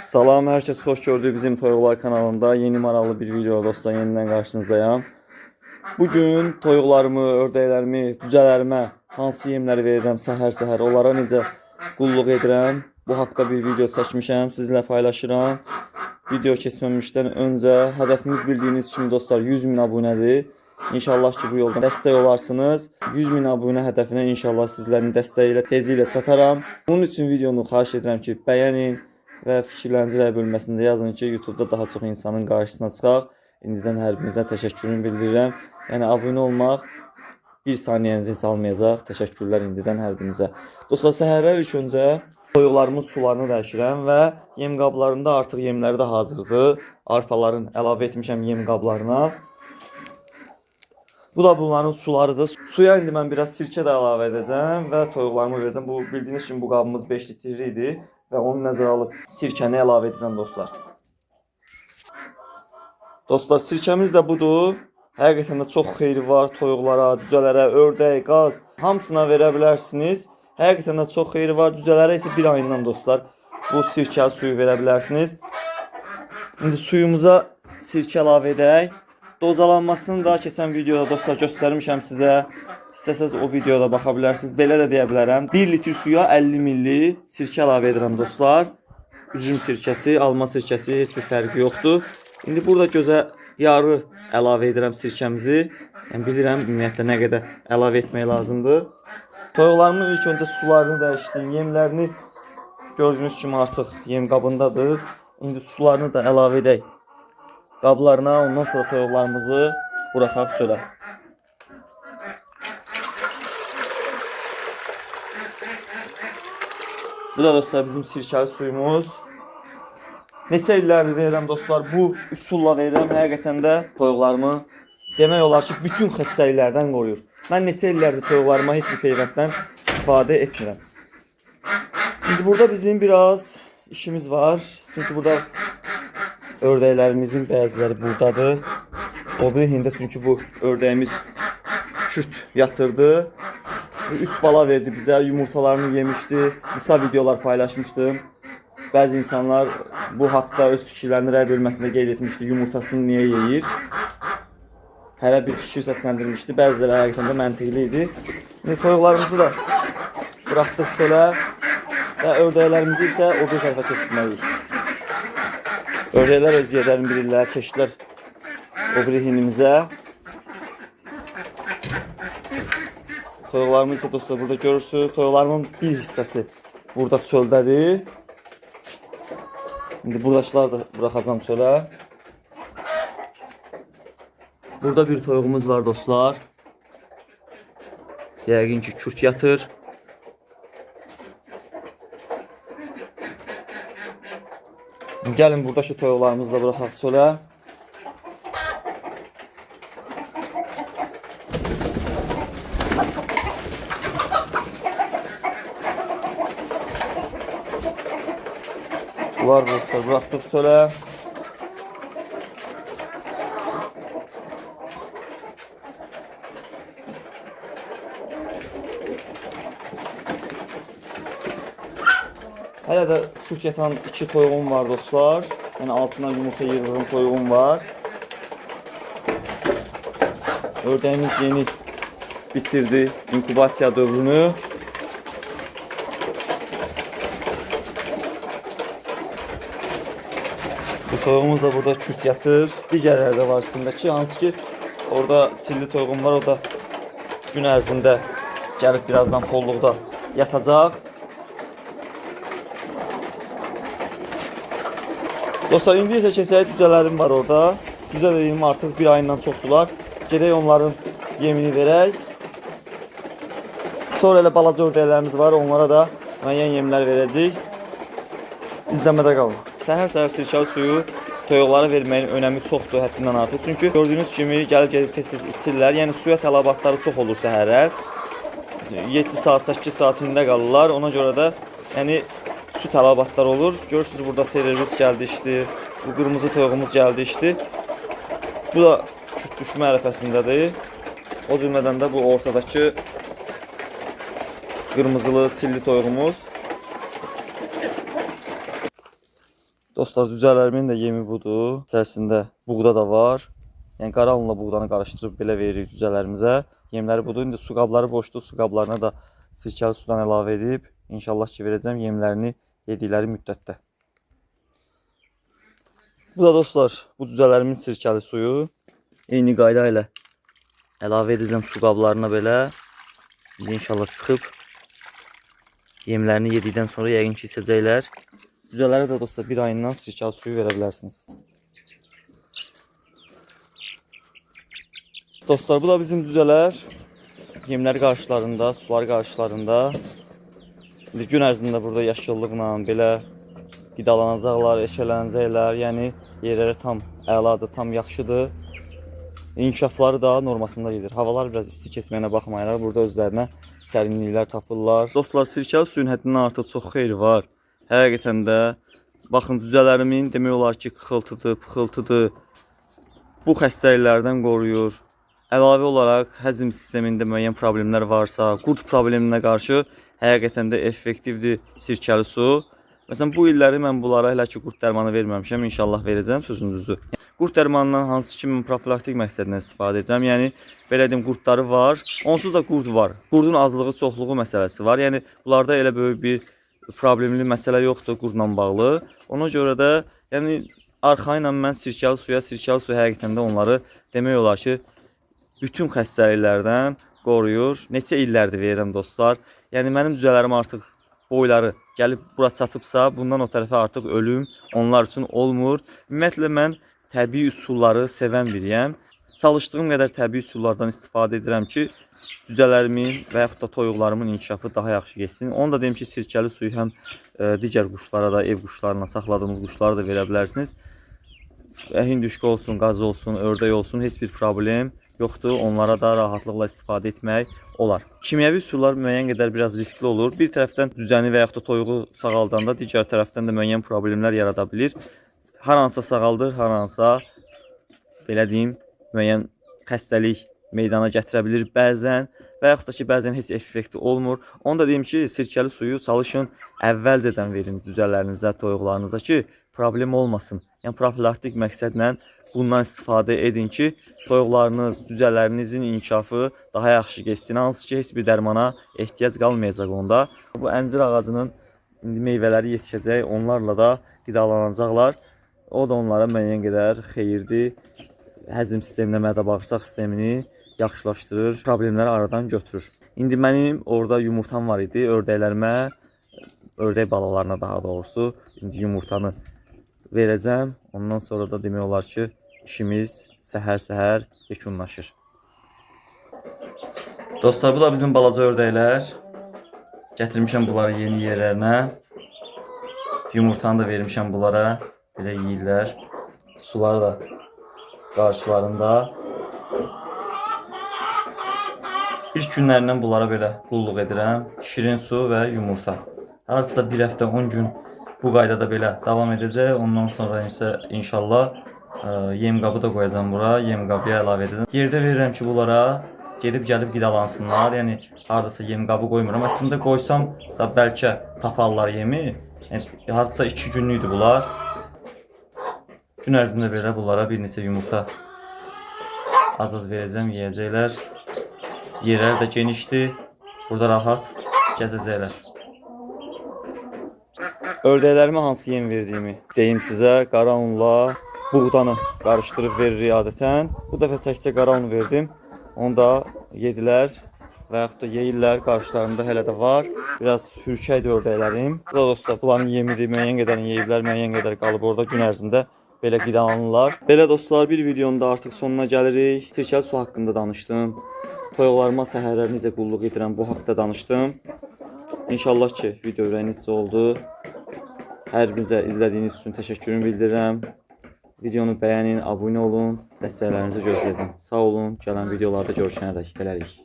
Salam, hər kəs xoş gördük bizim Toyuqlar kanalında. Yeni maraqlı bir video dostlar, yenidən qarşınızdayam. Bugün toyuqlarımı, ördəklərimi, cücələrimə hansı yemləri verirəm səhər-səhər, onlara necə qulluq edirəm, bu haqda bir video çəkmişəm, sizinlə paylaşıram. Video keçməmişdən öncə hədəfimiz bildiyiniz kimi dostlar 100 min abunədir. İnşallah ki bu yolda dəstək olarsınız. 100 min abunə hədəfinə inşallah sizlərin dəstəyi ilə tezliklə çataram. Bunun üçün videonu xahiş edirəm ki, bəyənin və fikirlərinizi rəy bölməsində yazın ki, YouTube-da daha çox insanın qarşısına çıxaq. İndidən hər birinizə təşəkkürümü bildirirəm. Yəni abunə olmaq bir saniyənizi heç almayacaq. Təşəkkürlər indidən hər birinizə. Dostlar, səhərlər ilk öncə toyuqlarımın sularını dəyişirəm və yem qablarında artıq yemləri də hazırdır. Arpaların əlavə etmişəm yem qablarına. Bu da bunların sularıdır. Suya indi mən biraz sirkə də əlavə edəcəm və toyuqlarıma verəcəm. Bu bildiyiniz kimi bu qabımız 5 litr idi və onu nəzərə alıb sirkəni əlavə edəcəm dostlar. Dostlar, sirkəmiz də budur. Həqiqətən də çox xeyri var toyuqlara, cücələrə, ördək, qaz hamısına verə bilərsiniz. Həqiqətən də çox xeyri var. Cücələrə isə bir ayından dostlar bu sirkəli suyu verə bilərsiniz. İndi suyumuza sirkə əlavə edək. Dozalanmasını da keçən videoda dostlar göstərmişəm sizə. İstəsəz o videoda baxa bilərsiniz. Belə də deyə bilərəm. 1 litr suya 50 milli sirkə əlavə edirəm dostlar. Üzüm sirkəsi, alma sirkəsi heç bir fərqi yoxdur. İndi burada gözə yarı əlavə edirəm sirkəmizi. Yəni bilirəm ümumiyyətlə nə qədər əlavə etmək lazımdır. Toyuqlarımın ilk öncə sularını dəyişdim, yemlərini gördüyünüz kimi artıq yem qabındadır. İndi sularını da əlavə edək qablarına, ondan sonra toyuqlarımızı buraxaq çölə. Bu da dostlar bizim sirkəli suyumuz. Neçə illərdir verirəm dostlar, bu üsulla verirəm. Həqiqətən də toyuqlarımı demək olar ki, bütün xəstəliklərdən qoruyur. Mən neçə illərdir toyuqlarıma heç bir peyvənddən istifadə etmirəm. İndi burada bizim biraz işimiz var. Çünki burada ördəklərimizin bəziləri buradadır. O biri hində çünki bu ördəyimiz kürt yatırdı. 3 bala verdi bizə, yumurtalarını yemişdi. Qısa videolar paylaşmışdım. Bəzi insanlar bu haqda öz fikirlərini rəy bölməsində qeyd etmişdi. Yumurtasını niyə yeyir? Hərə bir fikir səsləndirmişdi. Bəziləri həqiqətən də məntiqli idi. İndi toyuqlarımızı da buraxdıq çölə və ördəklərimizi isə o bir tərəfə keçirtməliyik. Ördəklər öz yerlərini bilirlər, keçdilər o biri hinimizə. Toyuqlarımız isə dostlar burada görürsünüz. Toyuqlarımın bir hissəsi burada çöldədir. İndi buradakıları da buraxacağam çölə. Burada bir toyuğumuz var dostlar. Yəqin ki kürt yatır. Gəlin buradakı toyuqlarımızı da buraxaq çölə. Bunlar dostlar bıraktık çölə. Hələ də kürt yatan iki toyuğum var dostlar. Yəni altına yumurta yığdığım toyuğum var. Ördəyimiz yeni bitirdi inkubasiya dövrünü. Bu toyuğumuz da burada kürt yatır. Digərləri də var içindəki, hansı ki orada çilli toyuğum var, o da gün ərzində gəlib birazdan polluqda yatacaq. Dostlar, indi isə keçək cücələrim var orada. Cücə dediyim artıq bir ayından çoxdular. Gedək onların yemini verək. Sonra elə balaca ördəklərimiz var, onlara da müəyyən yemlər verəcəyik. İzləmədə qalın. Səhər-səhər sirkəli suyu toyuqlara verməyin önəmi çoxdur həddindən artıq. Çünki gördüyünüz kimi gəlib gedib tez-tez içirlər. Yəni suya tələbatları çox olur səhərlər. 7 saat, 8 saat hində qalırlar. Ona görə də yəni su tələbatları olur. Görürsünüz burada servis gəldi içdi. Bu qırmızı toyuğumuz gəldi içdi. Bu da kürt düşmə ərəfəsindədir. O cümlədən də bu ortadakı qırmızılı çilli toyuğumuz. Dostlar, cücələrimin də yemi budur. İçərisində buğda da var. Yəni qara unla buğdanı qarışdırıb belə veririk cücələrimizə. Yemləri budur. İndi su qabları boşdur. Su qablarına da sirkəli sudan əlavə edib inşallah ki verəcəm yemlərini yedikləri müddətdə. Bu da dostlar, bu cücələrimin sirkəli suyu. Eyni qayda ilə əlavə edəcəm su qablarına belə. İndi inşallah çıxıb yemlərini yedikdən sonra yəqin ki içəcəklər. Cücələrə də dostlar bir ayından sirkəli suyu verə bilərsiniz. Dostlar, bu da bizim cücələr. Yemlər qarşılarında, sular qarşılarında. İndi gün ərzində burada yaşıllıqla belə qidalanacaqlar, eşələnəcəklər. Yəni yerləri tam əladır, tam yaxşıdır. İnkişafları da normasında gedir. Havalar biraz isti keçməyinə baxmayaraq burada özlərinə sərinliklər tapırlar. Dostlar, sirkəli suyun həddindən artıq çox xeyri var. Həqiqətən də baxın cücələrimin demək olar ki, xıltıdır, pıxıltıdır. Bu xəstəliklərdən qoruyur. Əlavə olaraq həzm sistemində müəyyən problemlər varsa, qurd probleminə qarşı həqiqətən də effektivdir sirkəli su. Məsələn, bu illəri mən bunlara hələ ki qurd dərmanı verməmişəm, inşallah verəcəm, sözün düzü. Qurd dərmanından hansı ki mən profilaktik məqsədlə istifadə edirəm. Yəni belə deyim, qurdları var, onsuz da qurd var. Qurdun azlığı, çoxluğu məsələsi var. Yəni bunlarda elə böyük bir problemli məsələ yoxdur qurdla bağlı. Ona görə də yəni arxayınla mən sirkəli suya, sirkəli su həqiqətən də onları demək olar ki, bütün xəstəliklərdən qoruyur. Neçə illərdir verirəm dostlar. Yəni mənim cücələrim artıq boyları gəlib bura çatıbsa, bundan o tərəfə artıq ölüm onlar üçün olmur. Ümumiyyətlə mən təbii üsulları sevən biriyəm. Çalışdığım qədər təbii üsullardan istifadə edirəm ki, cücələrimin və yaxud da toyuqlarımın inkişafı daha yaxşı getsin. Onu da deyim ki, sirkəli suyu həm digər quşlara da, ev quşlarına, saxladığınız quşlara da verə bilərsiniz. Hinduşka olsun, qaz olsun, ördək olsun, heç bir problem yoxdur. Onlara da rahatlıqla istifadə etmək olar. Kimyəvi üsullar müəyyən qədər biraz riskli olur. Bir tərəfdən cücəni və yaxud da toyuğu sağaldanda, digər tərəfdən də müəyyən problemlər yarada bilir. Hər hansısa sağaldır, hər hansısa belə deyim, müəyyən xəstəlik meydana gətirə bilir bəzən və yaxud da ki, bəzən heç effekti olmur. Onu da deyim ki, sirkəli suyu çalışın əvvəlcədən verin cücələrinizə, toyuqlarınıza ki, problem olmasın. Yəni profilaktik məqsədlə bundan istifadə edin ki, toyuqlarınız, cücələrinizin inkişafı daha yaxşı getsin. Hansı ki, heç bir dərmana ehtiyac qalmayacaq onda. Bu əncir ağacının indi meyvələri yetişəcək, onlarla da qidalanacaqlar. O da onlara müəyyən qədər xeyirdir. Həzm sisteminə, mədə-bağırsaq sistemini yaxşılaşdırır, problemləri aradan götürür. İndi mənim orada yumurtam var idi, ördəklərimə, ördək balalarına daha doğrusu, indi yumurtanı verəcəm. Ondan sonra da demək olar ki, işimiz səhər-səhər yekunlaşır. Dostlar, bu da bizim balaca ördəklər. Gətirmişəm bunları yeni yerlərinə. Yumurtanı da vermişəm bunlara. Belə yeyirlər. Suları da qarşılarında. İlk günlərindən bunlara belə qulluq edirəm. Şirin su və yumurta. Hardasa bir həftə 10 gün bu qaydada belə davam edəcək. Ondan sonra isə inşallah yem qabı da qoyacağam bura. Yem qabıya əlavə edəcəm. Yerdə verirəm ki, bunlara gedib gəlib qidalansınlar. Yəni hardasa yem qabı qoymuram. Əslində qoysam da bəlkə taparlar yemi. Yəni hardasa 2 günlükdür bunlar. Gün ərzində belə bunlara bir neçə yumurta az-az verəcəm, yeyəcəklər. Yerləri də genişdir. Burada rahat gəzəcəklər. Ördəklərimə hansı yem verdiyimi deyim sizə. Qara unla buğdanı qarışdırıb veririk adətən. Bu dəfə təkcə qara un verdim. Onu da yedilər və yaxud da yeyirlər. Qarşılarında hələ də var. Biraz hürkəkdir ördəklərim. Bu da dostlar, bunların yemidir. Müəyyən qədərini yeyiblər, müəyyən qədər qalıb orada gün ərzində belə qidalanırlar. Belə dostlar, bir videonun da artıq sonuna gəlirik. Sirkəli su haqqında danışdım. Toyuqlarıma səhərlər necə qulluq edirəm, bu haqda danışdım. İnşallah ki, video ürəyinizcə oldu. Hər birinizə izlədiyiniz üçün təşəkkürümü bildirirəm. Videonu bəyənin, abunə olun. Dəstəklərinizi gözləyəcəm. Sağ olun. Gələn videolarda görüşənədək. Beləlik.